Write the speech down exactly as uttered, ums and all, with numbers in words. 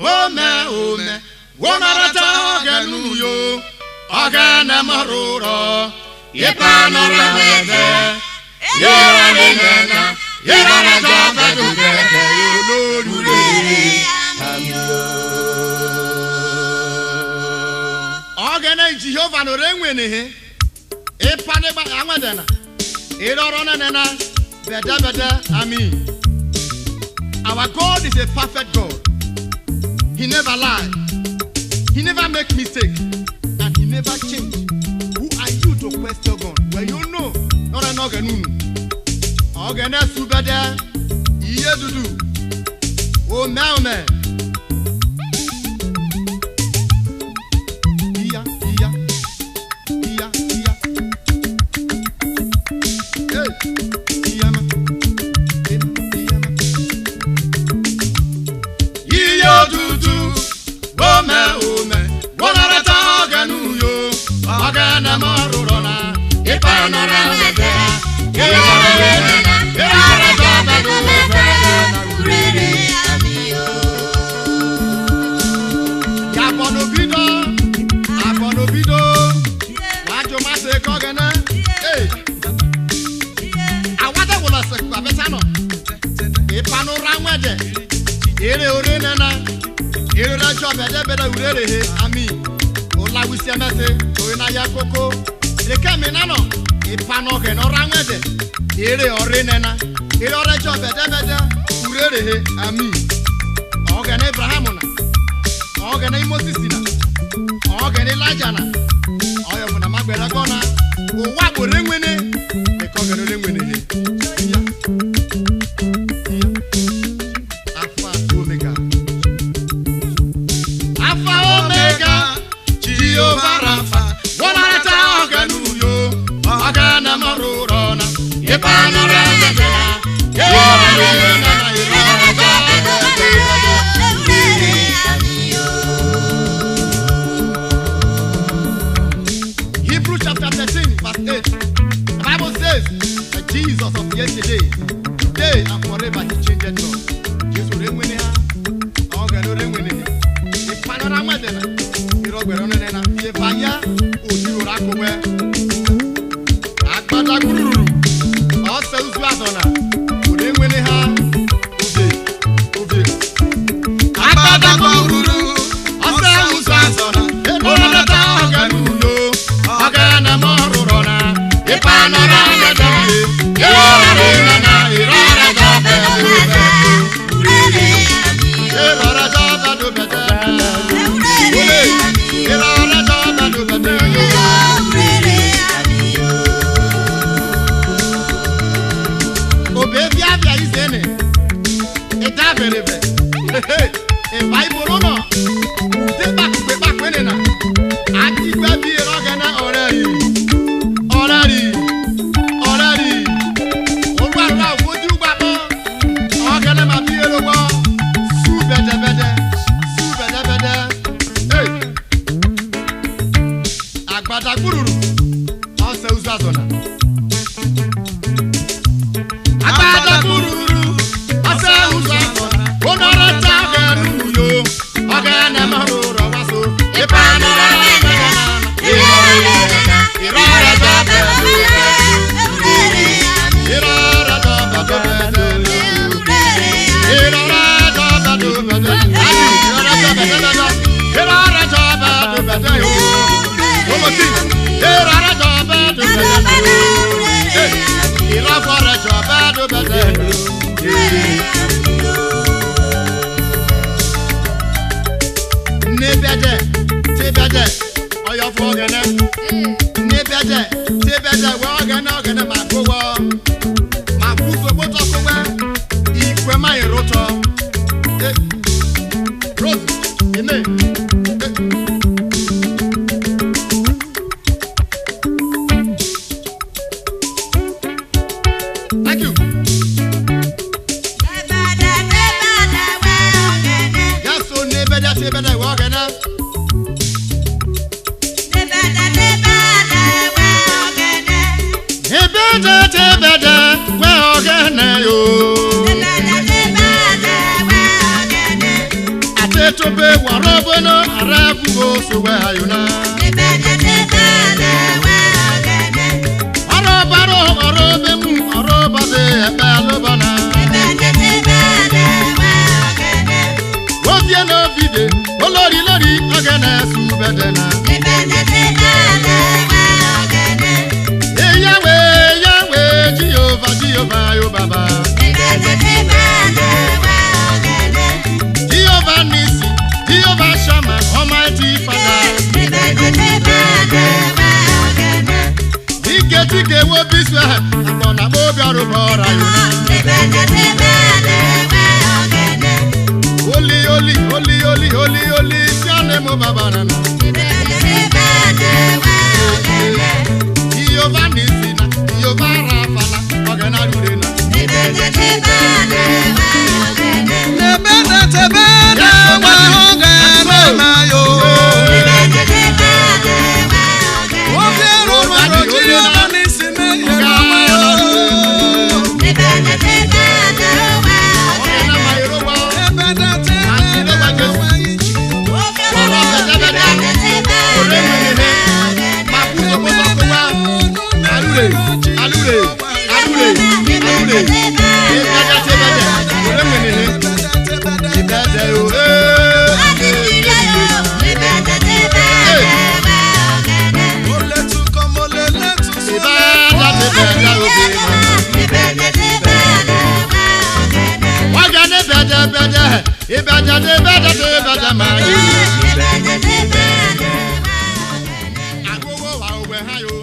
Ome, ome, wo nara ta Ọghẹnẹ unu yo, Ọghẹnẹ mọ roro, epano ra wẹdẹ, era re nana, era ra jọ bẹdẹ bẹdẹ, olori urere. Ọghẹnẹ Jihova no re wene he. Epano egba awẹdẹ na, erọrọ nene na, bẹdẹ bẹdẹ, amen. Our God is a perfect God. He never lie. He never make mistake. And he never change. Who are you to question God? Well, you know, not an Ọghẹnẹ unu. Ọghẹnẹ su bẹdẹ, iye dudu. Ome, ome. Iya, iya. Iya, iya. Hey, iya ma. Iya, iya ma. Iyo dudu, ome, ome, wo nara ta Ọghẹnẹ unu yo, Ọghẹnẹ mọ roro na, epano ra wẹdẹ, era re nana, era ra jọ bẹdẹ bẹdẹ, urere, ami o. Abono bido, abono bido. Wa jo ma se ko Ọghẹnẹ. Hey. Awada wola se kpa beta no. Epano ra wẹdẹ. Ere ore nana. Ere ra jọ bẹdẹ bẹdẹ urere he. Ami. Ola wisi emete. Oye na ya koko. Reke mi nano. Epano Ọghẹnẹ ra wẹdẹ. Ere ore nana. Ere ore jọ bẹdẹ bẹdẹ. Urere he. Ami. Ọghẹnẹ Abraham na. Ọghẹnẹ Moses na, Ọghẹnẹ Elijah na, ọyọ ọvo na ma gbẹrẹ ẹgọ na, ohwo akpọ re wene, reko Ọghẹnẹ re wene he. Iya. Iya. Alpha Omega. Alpha Omega, Jehovah Rapha, wo nara ta Ọghẹnẹ unu yo, Ọghẹnẹ mọ roro na, epano ra wẹdẹ na, era re nana, era ra jọ bẹdẹ bẹdẹ. Hebrew chapter thirteen, verse eight. The Bible says that Jesus of yesterday, today, and forever, he changeth not. Jesu re wene ha, Ọghẹnẹ re wene he. Epano ra wẹdẹ na, erọgberọ nene na, fi eva ya, odiro ra ko wẹ. Agbada gbururu, ọsẹ uzuazo na, o re wene ha, ovie, ovie. Agbada gbururu, ọsẹ uzuazo na, e no nara ta Ọghẹnẹ unu yo, Ọghẹnẹ mọ roro na, epano ra wẹdẹ na, era re nana, era ra jọ bẹdẹ bẹdẹ. Obe via via izene. Eta vere ve. Eva iboro no. Ute kpakugbe kpakpene na. Ati gbe bi ero Ọghẹnẹ orari. Orari. Orari. Orua ra vodi ugba kpọ. Ọghẹnẹ ma bi ero kpọ. Su bẹdẹ bẹdẹ. Su bẹdẹ bẹdẹ. Hey. Agbada gbururu. Ọsẹ uzuazo na. Agbada gbururu. Ọsẹ uzuazo na. Wo nara ta Ọghẹnẹ unu yo. Ọghẹnẹ mọ roro wa so. Epano ra wẹdẹ na. Era ra jọ bẹdẹ. Era ra jọ bẹdẹ. Nebẹdẹ, tebẹdẹ, ọyọ ọvo Ọghẹnẹ. Nebẹdẹ, tebẹdẹ, wẹ Ọghẹnẹ, Ọghẹnẹ ma kowọ. Ma kwu uzo kpotọ ko wẹ, ikwe ma yere otọ. Eh, Rose, amen. Eh. Thank you. Yes, so nebẹdẹ, tebẹdẹ, wẹ Ọghẹnẹ. Nebẹdẹ, tebẹdẹ, wẹ Ọghẹnẹ yo. Ate Tobe waro bono arabu wo so we ayo na. Oro baro, oro be mu, oro ba be ebe lo bana. Wo vie no vide, olori lori, ogene su bedena. Yahweh, Yahweh, Jehovah, Jehovah, yo Baba. Jehovah Nisi, Jehovah Shammah, Almighty Father. Dike dike wo biswe, akpọ na kpo obi ọrụ bụ ọra yo na. Holy, holy, holy, holy, holy, holy, isi ane mo Baba na na. Jehovah Nisi na, Jehovah Rapha na, ogene arure na. Nebede tebede wa ogene ma yo. Obi eru wa ro Jehovah Nisi me ye na wa yo. Nebede tebede wa. Alure, alure, alure. Ebada te bada, ore mene he. Ebada o, eh. Ebada te bada o, eh. Waga ne bada, bada. Ebada te bada, te bada ma. Agogo wa ogbe ha yo.